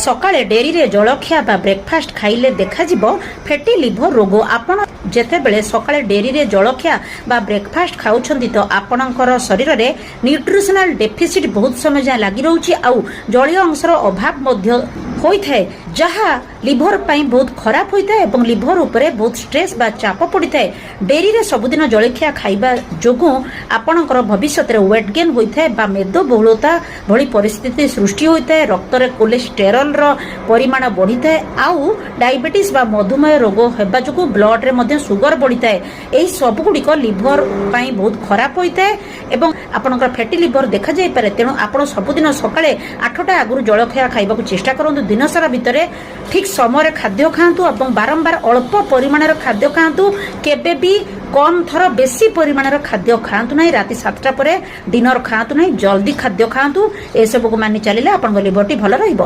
ସକାଳେ ଡେରିରେ ଜଳଖିଆ ବା ବ୍ରେକଫାଷ୍ଟ ଖାଇଲେ ଦେଖାଯିବ ଫେଟି ଲିଭର ରୋଗ। ଆପଣ ଯେତେବେଳେ ସକାଳେ ଡେରିରେ ଜଳଖିଆ ବା ବ୍ରେକଫାଷ୍ଟ ଖାଉଛନ୍ତି, ତ ଆପଣଙ୍କର ଶରୀରରେ ନ୍ୟୁଟ୍ରିସନାଲ ଡେଫିସିଟ୍ ବହୁତ ସମୟ ଯାଏଁ ଲାଗି ରହୁଛି ଆଉ ଜଳୀୟ ଅଂଶର ଅଭାବ ମଧ୍ୟ ହୋଇଥାଏ, ଯାହା ଲିଭର ପାଇଁ ବହୁତ ଖରାପ ହୋଇଥାଏ ଏବଂ ଲିଭର ଉପରେ ବହୁତ ଷ୍ଟ୍ରେସ୍ ବା ଚାପ ପଡ଼ିଥାଏ। ଡେରିରେ ସବୁଦିନ ଜଳଖିଆ ଖାଇବା ଯୋଗୁଁ ଆପଣଙ୍କର ଭବିଷ୍ୟତରେ ୱେଟ୍ ଗେନ୍ ହୋଇଥାଏ ବା ମେଦବହୁଳତା ଭଳି ପରିସ୍ଥିତି ସୃଷ୍ଟି ହୋଇଥାଏ। ରକ୍ତରେ କୋଲେଷ୍ଟେରଲର ପରିମାଣ ବଢ଼ିଥାଏ ଆଉ ଡାଇବେଟିସ୍ ବା ମଧୁମେହ ରୋଗ ହେବା ଯୋଗୁଁ ବ୍ଲଡରେ ମଧ୍ୟ ସୁଗର ବଢ଼ିଥାଏ। ଏହି ସବୁଗୁଡ଼ିକ ଲିଭର ପାଇଁ ବହୁତ ଖରାପ ହୋଇଥାଏ ଏବଂ ଆପଣଙ୍କର ଫ୍ୟାଟି ଲିଭର ଦେଖାଯାଇପାରେ। ତେଣୁ ଆପଣ ସବୁଦିନ ସକାଳେ 8ଟା ଆଗରୁ ଜଳଖିଆ ଖାଇବାକୁ ଚେଷ୍ଟା କରନ୍ତୁ। ଦିନସାରା ଭିତରେ ଠିକ୍ ସମୟରେ ଖାଦ୍ୟ ଖାଆନ୍ତୁ ଏବଂ ବାରମ୍ବାର ଅଳ୍ପ ପରିମାଣର ଖାଦ୍ୟ ଖାଆନ୍ତୁ। କେବେ ବି କମ୍ ଥର ବେଶୀ ପରିମାଣର ଖାଦ୍ୟ ଖାଆନ୍ତୁ ନାହିଁ। ରାତି 7ଟା ପରେ ଡିନର ଖାଆନ୍ତୁ ନାହିଁ। ଜଲ୍ଦି ଖାଦ୍ୟ ଖାଆନ୍ତୁ। ଏସବୁକୁ ମାନି ଚାଲିଲେ ଆପଣଙ୍କ ଲିଭରଟି ଭଲ ରହିବ।